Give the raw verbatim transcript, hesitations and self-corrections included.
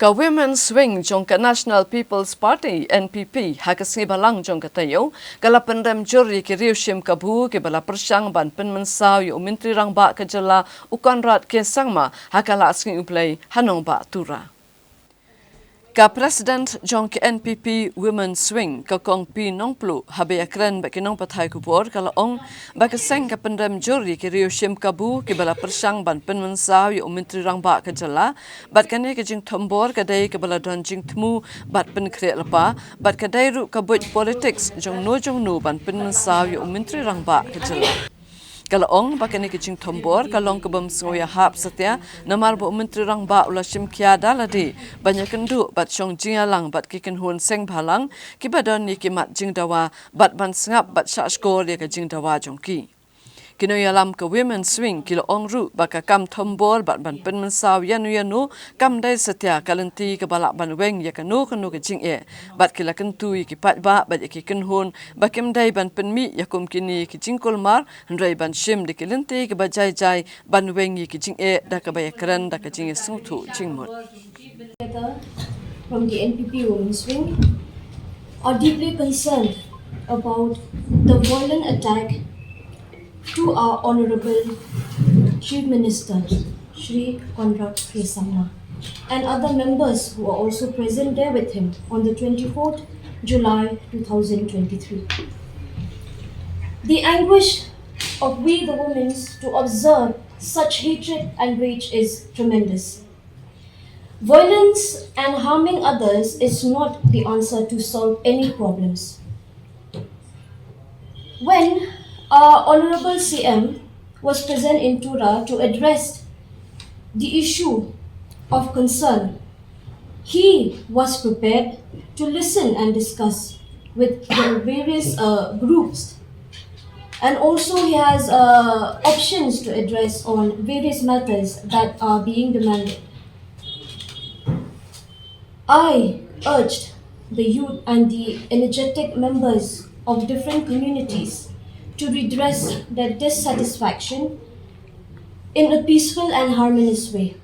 Ka Women's Wing jong ka National People's Party, N P P, ha ka sngi Balang jong ka taïew, ka la pynrem jur ïa ki riew shim kabu kiba la pyrshang ban pynmynsaw ïa u Myntri Rangbah ka jylla, u Conrad K Sangma, ha ka la sngi U Blei ha nongbah Tura. Ka President jong ka N P P Women's Wing, ka Kong P Nongpluh, haba ïakren bad ki nongpathai khubor, ka la ong ba ka seng ka pynrem jur ïa ki riew shim kabu kiba la pyrshang ban pynmynsaw ïa u Myntri Rangbah ka jylla, bad kane ka jingthombor ka dei kaba la don jingthmu bad pynkhreh lypa, bad ka dei ruh ka buit politics jongno jongno ban pynmynsaw ïa u Myntri Rangbah ka jylla. Ka la ong ba kane ka jingthombor ka long kaba ym sngew ïahap satia, namar ba u Myntri Rangbah u la shim khia da lade ban ïakynduh bad shong jingïalang bad ki kynhun seng bhalang kiba don ïa ki mat jingdawa, bad ban sngap bad shah shkor ïa ka jingdawa jong ki. Ki nongïalam ka Women's Wing ki la ong ruh ba ka kam thombor bad ban pynmynsaw ïano ïano kam dei satia ka lynti kaba lah ban weng ïa kano kano ka jingeh, bad ki la kyntu ïa ki paidbah bad ïa ki kynhun ba kim dei ban pynmih ïa kum kine ki jingkulmar, hynrei ban shim da ki lynti kiba jai jai ban weng ïa ki jingeh da kaba ïakren da ka jingïasngewthuh jingmut. Together from the N P P Women's Wing are deeply concerned about the violent attack to our Honorable Chief Minister, Shri Conrad K Sangma, and other members who are also present there with him on the twenty-fourth July two thousand twenty-three. The anguish of we the women to observe such hatred and rage is tremendous. Violence and harming others is not the answer to solve any problems. When our Honorable C M was present in Tura to address the issue of concern, he was prepared to listen and discuss with the various uh, groups, and also he has uh, options to address on various matters that are being demanded. I urged the youth and the energetic members of different communities to redress their dissatisfaction in a peaceful and harmonious way.